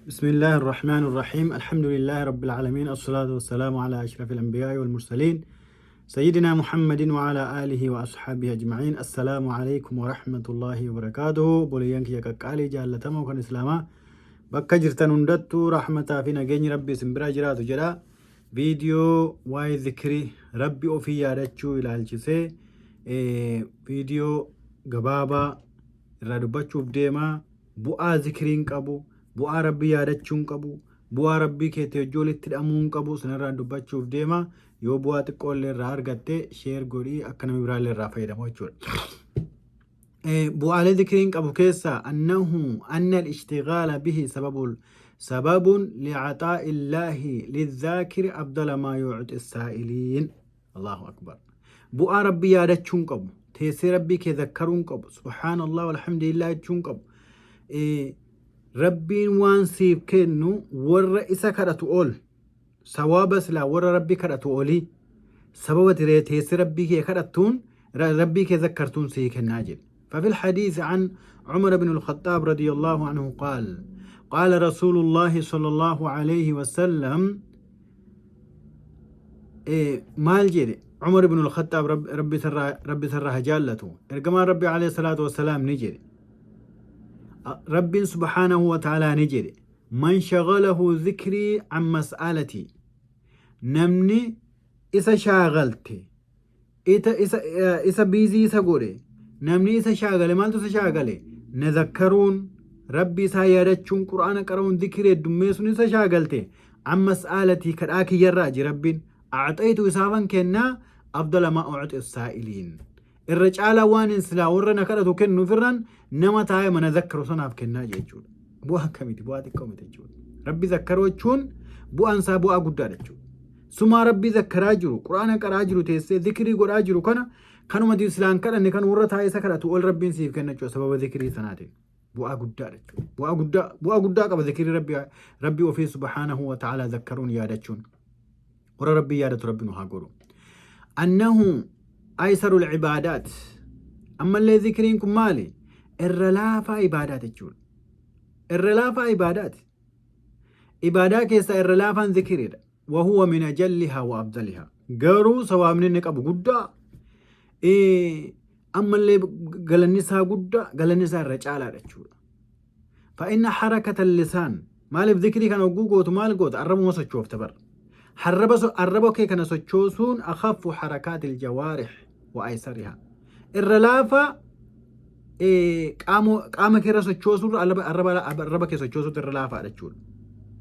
بسم الله الرحمن الرحيم. الحمد لله رب العالمين، الصلاة والسلام على أشرف الأنبياء والمرسلين، سيدنا محمد وعلى آله وأصحابه أجمعين. السلام عليكم ورحمة الله وبركاته. Obboleeyyan kiyya qaqqaalii jaallatamoo kan Islaamaa, bakka jirtan hundattuu rahmataa fi nageenyi Rabbi isin bira jiraatu jedha. Viidiyoo waa'ee zikrii Rabbi ofii yaadachuu ilaalchisee viidiyoo gabaabaa irraa dubbachuuf deema. Bu'aa zikriin qabu, bu'aa Rabbi yaadachuun qabu, bu'aa Rabbii keetti hojii walitti hidhamuun qabu sanarraan dubbachuuf deema. Yoo bu'aa xiqqoo illee irraa argatte, share godhii, akka namni biraallee irraa fayyadamu jechuudha. Bu'aalee zikriin qabu keessaa أنه أن الاشتغال به سبب لعطاء الله للذاكر أفضل ما يعطي السائلين. الله أكبر. Bu'aa Rabbii yaadachuun qabu, teessee Rabbii kee zakkaruun qabu, سبحان الله والحمد لله jechuun qabu. Rabbiin waan siif kennu warra isa kadhatu ol, sawaaba silaa warra Rabbii kadhatu olii, sababa teessee Rabbii kee kadhattuun, Rabbii kee zakkartuun sii kennaa jedhe. ففي الحديث عن عمر بن الخطاب رضي الله عنه قال: قال رسول الله صلى الله عليه وسلم. إيه maal jedhe عمر بن الخطاب؟ رب سر ربي سر جالته. Ergamaan Rabbi عليه الصلاة والسلام ni jedhe: Rabbiin سبحانه وتعالى ni jedhe: من شغله ذكري عن مسألتي، namni isa shaagalte, isa busy isa godhe, namni isa shaagale, maaltu isa shaagale? Na zakkaruun, Rabbi isaa yaadachuun, Qur'aana qara'uun, zikrii heddummeessuun isa shaagalte, عن مسألتي, kadhaa kiyyarraa ji Rabbiin, أعطيته, isaafan kennaa, أفضل ما أعطي السائلين, irra caalaa waan hin silaa warra na kadhatu kennuufirraan nama taa'ee mana zakkaru sanaaf kennaa jechuudha. Bu'aa akkamiiti? Bu'aa xiqqoo miti jechuudha. Rabbi zakkaruu jechuun bu'aan isaa bu'aa guddaadha jechuudha. Sumaa Rabbii zakkaraa jiru, Quraana qaraa jiru, teessee zikrii godhaa jiru kana, kanuma silaan kadhanne kan warra taa'ee isa kadhatu ol Rabbiin siif kenna jechuudha sababa zikrii sanaatiin. Bu'aa guddaadha jechuudha. Bu'aa guddaa qaba zikrii Rabbii ofii سبحانه وتعالى zakkaruun, yaadachuun. Warra Rabbii yaadatu Rabbi nu haa godhu. أنه أيسر العبادات. Ammallee zikriin kun maali? Irra laafaa ibaadaat jechuudha. Irra laafaa ibaadaati. Ibaadaa keessaa irra laafaan zikriidha. وهو من أجلها وأفضلها. Garuu sawaabni inni qabu guddaa. Ammallee galanni isaa guddaa, galanni isaa irra caalaadha jechuudha. فإن حركة اللسان, maaliif zikrii kana hogguu gootu maal goota? Arrabuma sochoofta bara. Arraba kee kana sochoosuun أخف حركات الجوارح وأيسرها. Irra laafaa qaama kee irra sochoosuurra arraba kee sochoosuutu irra laafaadha jechuudha.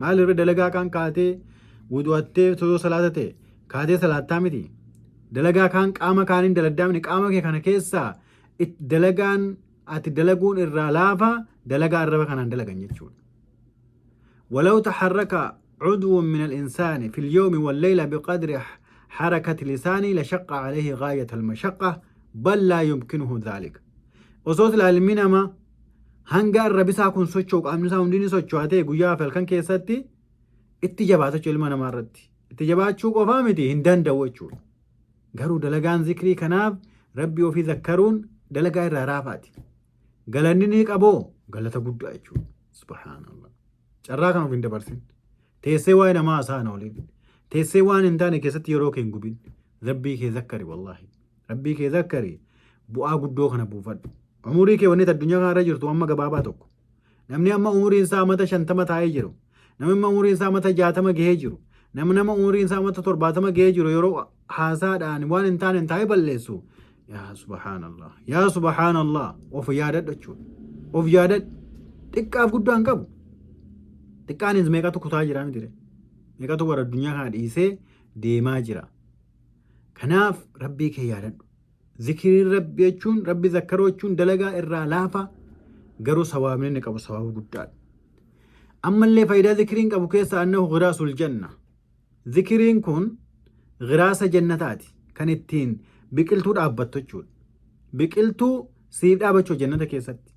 Maal irra dalagaa kaan kaatee wudu'attee yoo salaata ta'e kaatee salaattaa miti. Dalagaa kaan qaama kaaniin dalagdaa miti. Qaama kee kana keessaa dalagaan ati dalaguun irraa laafaa dalagaa arraba kanaan dalagan jechuudha. ولو تحرك عضو من الإنسان في اليوم والليلة بقدر حركة لسانه لشق عليه غاية المشقة، بل لا يمكنه ذلك. Osoo silaa ilmi namaa hanga arrabi isaa kun socho'u qaamni isaa hundi ni socho'a ta'e, guyyaa fi halkan keessatti itti jabaata jechuudha ilma namaa irratti. Itti jabaachuu qofaa miti, hin danda'u jechuudha. Garuu dalagaan zikrii kanaaf Rabbii ofii zakkaruun dalagaa irraa raafaati. Galanni ni qaboo galata guddaa jechuudha. سبحان الله. Carraa kan of hin dabarsin. Teessee waa'ee namaa haasa'an oolin. Teessee waan hin taane keessatti yeroo kee hin gubin. Rabbii kee zakkari wallaahi. Rabbii kee zakkari, bu'aa guddoo kana buufadhu. Umurii kee wanni addunyaa kanarra jirtu amma gabaabaa tokko. Namni amma umuriin isaa amata 50 taa'ee jiru. Namni amma umuriin isaa amata 60 gahee jiru. Namni nama umuriin isaa amata 70 gahee jiru yeroo haasaadhaan waan hin taane hin taa'ee balleessu. Yaa سبحان الله. Yaa سبحان الله. Of yaadadhu jechuudha. Of yaadadhu. Xiqqaaf guddaa hin qabu. Xiqqaanis meeqatu kutaa jira miti? Meeqatu warra addunyaa kana dhiisee deemaa jira. Kanaaf Rabbii kee yaadadhu. Zikiriin Rabbi jechuun, Rabbi zakkaroo jechuun dalagaa irraa laafa, garuu sawaabni inni qabu sawaaba guddaadha. Ammallee faayidaa zikiriin qabu keessaa أنه غراس الجنة. Zikiriin kun giraasa jannataati, kan ittiin biqiltuu dhaabbattu jechuudha. Biqiltuu siif dhaabachuu jannata keessatti.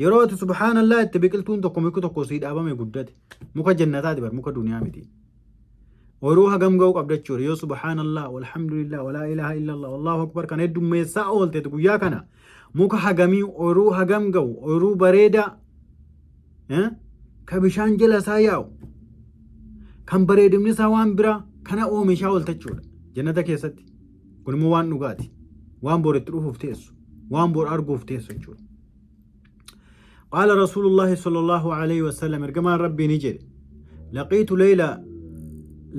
Yeroo ati سبحان الله itti biqiltuun tokko, muki tokko sii dhaabame guddate. Muka jannataati bar, muka duniyaa miti. Yeroo hagam ga'uu qabda jechuudha. Yoo سبحان الله والحمد لله ولا إله إلا الله والله أكبر kan heddummeessaa oolte guyyaa kana, muka hagamii, ooyiruu hagam ga'u, ooyiruu bareedaa Ka bishaan jala isaa yaa'u, kan bareedumni isaa waan biraa kana oomishaa oolta jechuudha. Jannata keessatti. Kun immoo waan dhugaati. Waan bor itti dhufuuf teessu. Waan bor arguuf teessu jechuudha. Qaala Rasuulullaahi sallallahu alayhi wasallam ergamaan Rabbii ni jedhe. Laqiitu leeyla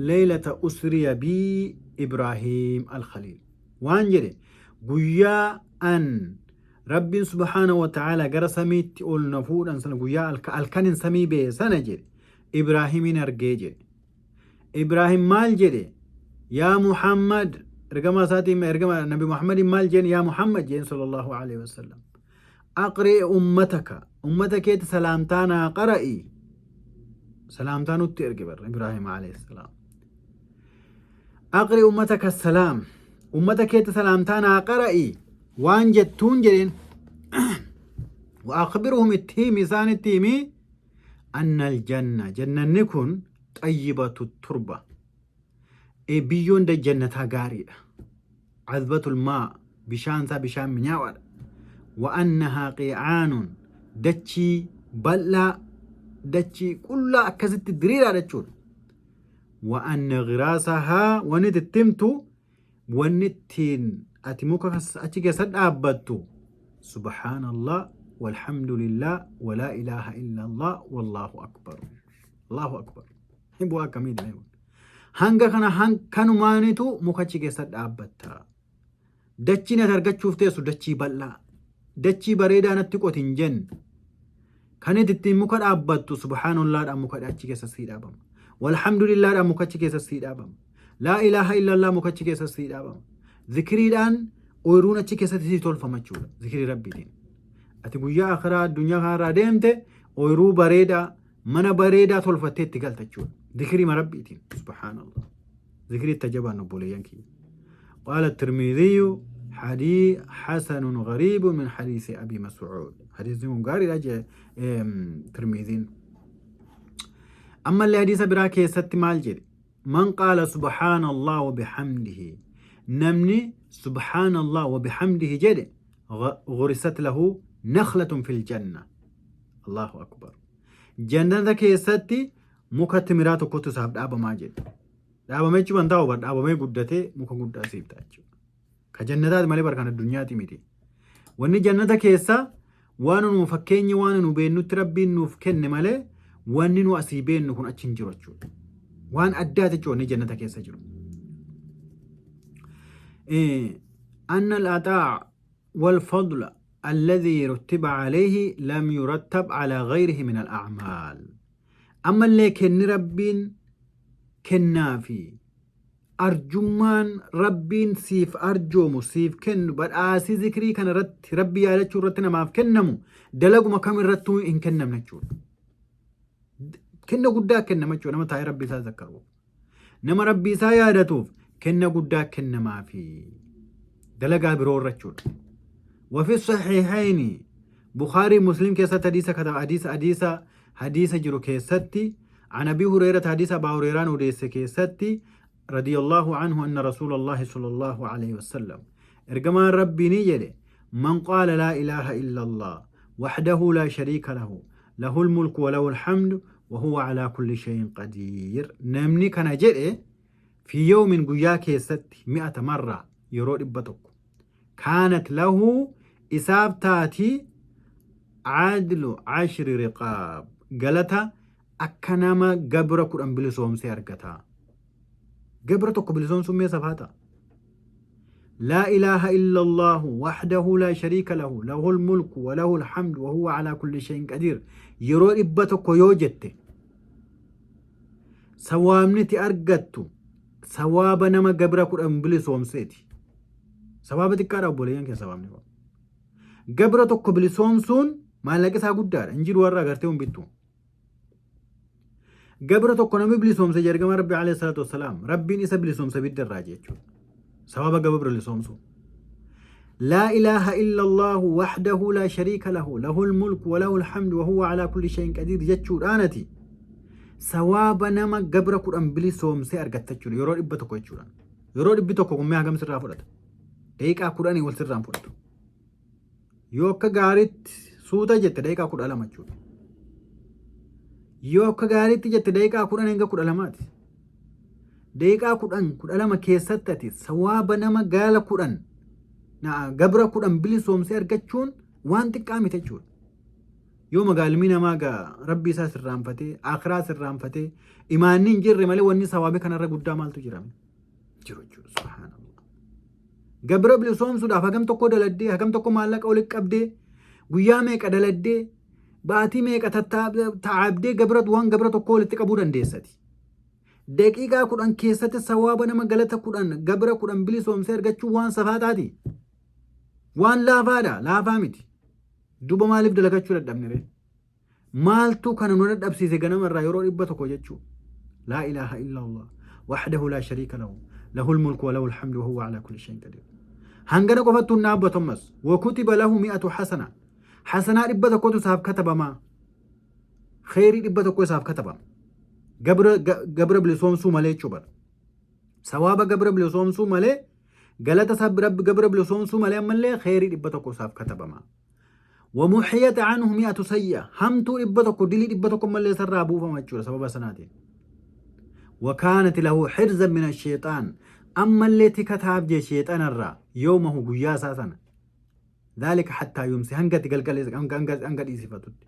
leeylata usriya bii Ibraahiim al-Khaliil. Waan jedhe guyyaa an Rabbiin subhaanahu wa ta'ala gara samiitti ol na fuudhan sana guyyaa halkanin samii ba'e sana jedhe Ibraahimin argee jedhe. Ibraahim maal jedhe? Yaa Muhammad ergama isaatiin ergama Nabi Muhammadiin maal jeen? Yaa Muhammad jeen sallallahu alaihi wasallam. Aqri ummataka ummata keetti salaamtaa naa qara'i. Salaamtaa nutti erge barra Ibraahim alayhi salaam. Aqri ummataka salaam ummata keetti salaamtaa naa qara'i waan jettuun jedheen. Wa akhbirhum itti himi isaan itti himi anna aljanna jannanni kun xayyibatu turba biyyoon jannataa gaariidha. Azbatul maa bishaan isaa bishaan minyaawaadha. Wa annahaa qiicaanun dachii bal'aa dachii qullaa akkasitti diriiraadha jechuudha. Wa anna giraasahaa wanni itti himtu wanni ittiin ati muka achi keessa dhaabbattu subhaanallah walhamdulillah walaa ilaaha illallah wallaahu akbar. Allahu akbar. Bu'aa akkamiidha kun? Hanga kana kanumaanitu muka achi keessa dhaabbatta. Dachiin ati argachuuf teessu dachii bal'aa. Dachii bareedaa natti qoti hin jenne. Kan itti ittiin muka dhaabbattu subhaanallaadhaan muka achi keessa sii dhaabama. Walhamdulillaadhaan muka achi keessa sii dhaabama. Laa ilaaha illallah muka achi keessa sii dhaabama. Zikiriidhaan ooyiruun achi keessatti sii tolfama jechuudha. Zikirii rabbiitiin. Ati guyyaa akhiraa addunyaa kanarraa deemte ooyiruu bareedaa mana bareedaa tolfattee itti galta jechuudha. Zikirii rabbiitiin. Subhaanallah. Zikirii itti jabaan obboleeyyan kiyya. قال الترمذي حديث حسن غريب من حديث أبي مسعود حديث غاري راجع ترمذي أما اللي حديث برا كيست مال جري من قال سبحان الله وبحمده نمني سبحان الله وبحمده جري غرست له نخلة في الجنة الله أكبر جنة كيستي muka timiraa tokkotu isaaf dhaabamaa jedhe. Dhaabamee jechuun wanta bar dhaabamee guddatee muka guddaa siif ta'a jechuudha. Ka jannataati malee bar kan addunyaati miti. Wanni jannata keessa waan nu fakkeenyi waan nu beennutti rabbiin nuuf kenne malee wanni nu asii beennu kun achi hin jiru jechuudha. Waan addaati jechuudha wanni jannata keessa jiru. أن العطاء والفضل الذي رتب عليه لم يرتب على غيره من الأعمال ammallee kenni rabbiin kennaa fi arjummaan rabbiin siif arjoomu siif kennu badhaasii zikrii kana irratti rabbi yaadachuu irratti namaaf kennamu dalaguma kam irrattuu hin kennamne jechuudha. Kenna guddaa kennama jechuudha nama taa'ee rabbi isaa zakkaruuf. Nama rabbi isaa yaadatuuf kenna guddaa kennamaafi dalagaa biroo irra jechuudha. وفي الصحيحين بخاري مسلم keessatti hadiisa kata hadiisa hadiisa hadiisa jiru keessatti عن أبي هريرة حديث أبا هريرة odeesse keessatti رضي الله عنه أن رسول الله صلى الله عليه وسلم ergamaan rabbii ni jedhe من قال لا إله إلا الله وحده لا شريك له له الملك وله الحمد وهو على كل شيء قدير namni kana jedhe في يوم guyyaa keessatti مئة مرة yeroo 100 كانت له isaaf taati عدل 10 رقاب galata akka nama gabra 10 bilisoomsee argata. Gabra tokko bilisoomsuun mee safaata? لا إله إلا الله وحده لا شريك له له الملك وله الحمد وهو على كل شيء قدير yeroo 100 yoo jette sawaabni itti argattu sawaaba nama gabra 10 bilisoomseeti. Sawaaba xiqqaadha obboleeyyan kee sawaabni kun. Gabra tokko bilisoomsuun maallaqa isaa guddaadha. Hin jiru warra agartee hin bittu. Gabra tokko namni bilisoomse ergama Rabbi alayhi salaatu wassalaam Rabbiin isa bilisoomsa ibidda irraa jechuudha. Sababa gabra bilisoomsuu. لا إله إلا الله وحده لا شريك له له الملك وله الحمد وهو على كل شيء قدير jechuudhaanati sawaaba nama gabra 10 bilisoomsee argatta jechuudha yeroo 100 jechuudha. Yeroo 100 kun mee hagam sirraa fudhata? Daqiiqaa 10 wal sirraan fudhatu. Yoo akka gaariitti suuta jette daqiiqaa 12 jechuudha. Yoo akka gaariitti jette daqiiqaa 10 hanga 12ti. Daqiiqaa 10 12 keessatti ati sawaaba nama gaala 10 gabra 10 bilisoomsee argachuun waan xiqqaa miti jechuudha. Yoo magaalmii namaa gaa rabbii isaa sirraanfatee akhiraa sirraanfatee imaanni hin jirre malee wanni sawaabe kanarra guddaa maaltu jira? Jiru jechuudha. Subhaanallah. Gabra bilisoomsuudhaaf hagam tokko daladdee hagam tokko maallaqa walitti qabdee guyyaa meeqa daladdee baatii meeqa taa'abdee gabra waan gabra tokko walitti qabuu dandeessati. Daqiiqaa 10 keessatti sawaaba nama galata 10 gabra 10 bilisoomsee argachuu waan safaataati. Waan laafaadha laafaa miti. Duuba maaliif dalagachuu dadhabne ree? Maaltu kana nu dadhabsiise ganama irraa yeroo 100 jechuu? Laa ilaaha illallah wahdahu laa shariika lahu lahul mulku wa lahul hamdu wa huwa alaa kulli shay'in qadiir. Hangana qofattu hin dhaabbatu ammas. Wa kutiba lahu mi'atu hasana. Hasanaa 100tu isaaf katabamaa. Kheyrii 100 isaaf katabama. Gabra bilisoomsuu malee jechuu bara. Sawaaba gabra bilisoomsuu malee galata gabra bilisoomsuu malee ammallee kheyrii 100 isaaf katabama. Wamuxiyat anhu mi'atu sayya hamtuu 100 dilii 100 ammallee isarraa buufama jechuudha sababa sanaatiin. Wakaanati lahu hirzan min asheexaan ammallee tika taaf jee sheexanarraa yoomahu guyyaa isaa sana. Dhaalika hattaa yumsi hanga itti galgala hanga dhiisifatutti.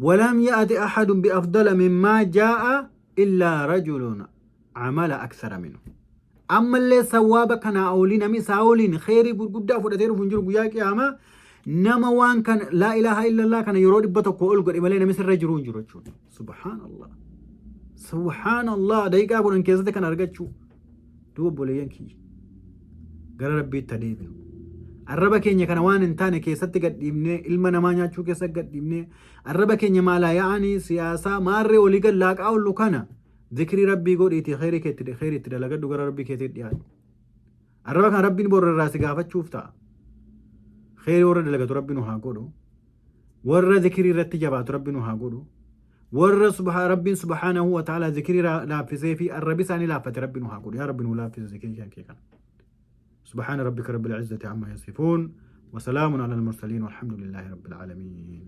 Walam ya'ati ahadun bi afdala mimmaa jaa'a illaa rajulun amala aksara minhu. Ammallee sawaaba kanaa olii namni isaa oliin kheyrii gurguddaa fudhatee dhufu hin jiru guyyaa qiyaamaa nama waan kana laa ilaaha illallah kana yeroo 100 ol godhe malee namni sirra jiru hin jiru jechuudha. Subhaanallah. Subhaanallah daqiiqaa 10 keessatti kan argachuu. Duuba obboleeyyan kiyya. Gara rabbiitti adeemnu. Arraba keenya kana waan hin taane keessatti gadhiifnee ilma namaa nyaachuu keessatti gadhiifnee arraba keenya maalaa yaa'anii siyaasaa maarree olii gad laaqaa ollu kana Zikrii Rabbii godhiitii kheyrii keetti kheyrii itti dalagadhu gara Rabbii keetii dhiyaadhu. Arraba kana Rabbiin bor irraa si gaafachuuf ta'a. Kheyrii warra dalagatu Rabbi nu haa godhu. Warra zikrii irratti jabaatu Rabbi nu haa godhu. Warra Rabbiin subhaanahu wa ta'ala zikrii laaffisee fi arrabi isaanii laaffate Rabbi nu haa godhu. Yaa Rabbi nu laaffise zikrii kee kana. Subhaana rabbika rabbil izzati amma yasifuun. وسلام على المرسلين والحمد لله رب العالمين.